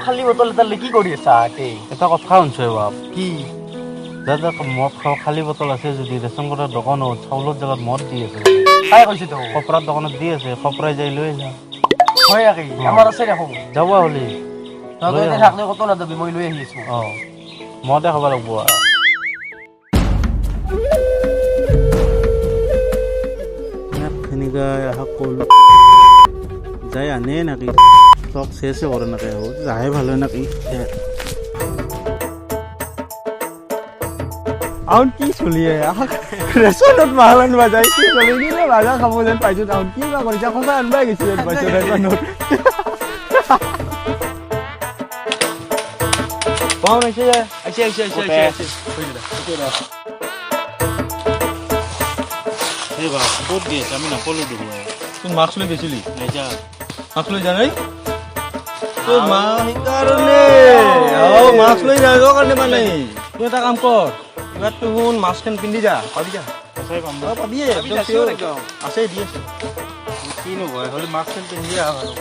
খালী বটল এটা লৈ কি কৰি আছা তে? এটা কথা শুনছো বাপ। কি? দাদা, মদ খাওঁ খালী বটল আছে যদি ৰেচন কাৰ্ডৰ দোকানত চাউলৰ জেগাত মদ দি আছে। কাই কৈছে তো? কপৰাৰ দোকানত দি আছে, কপৰাই যাই লৈ যা। হয় নেকি? আমাৰ আছে দেখোন। যাব হ'লি। তই লৈ আহ। থাকলে কতো নাযাবি, মই লৈ আহি আছো। অ, মদে খাব লাগিব আৰু। সেনেকা কল যাই আনে নাকি, চক চেচে কৰে নাকি, যাহে ভাল হয় নাকি। আউন কি চলিয়ে ৰেচনত মাল আনবা যায়, কি চলি কিবা ভাজা খাব যেন পাইছো। তাহুন কি বা কৰিছা, সঁচা আনবাই গৈছে যেন পাইছো ৰেচনত। আহিছে আহিছে আহিছে আহিছে আহিছে। এই বাপ, ক'ত দি আছে? আমি নক'লো দেখোন। তুই মাস্ক লৈ গৈছিলি? নাই যা। মাস্ক লৈ যোৱা নাই তোৰ মা, সেইকাৰণে। অ, মাস্ক লৈ যোৱাৰ কাৰণে মানে তই এটা কাম কৰ, এইবাৰ তুহুন মাস্কখন পিন্ধি যা, পাবি যা। সঁচাই পাম? অ, পাবিয়ে, একদম sure। আছে, দি আছে। কিনো কয়, হ'লে মাস্কখন পিন্ধি আহ আৰু।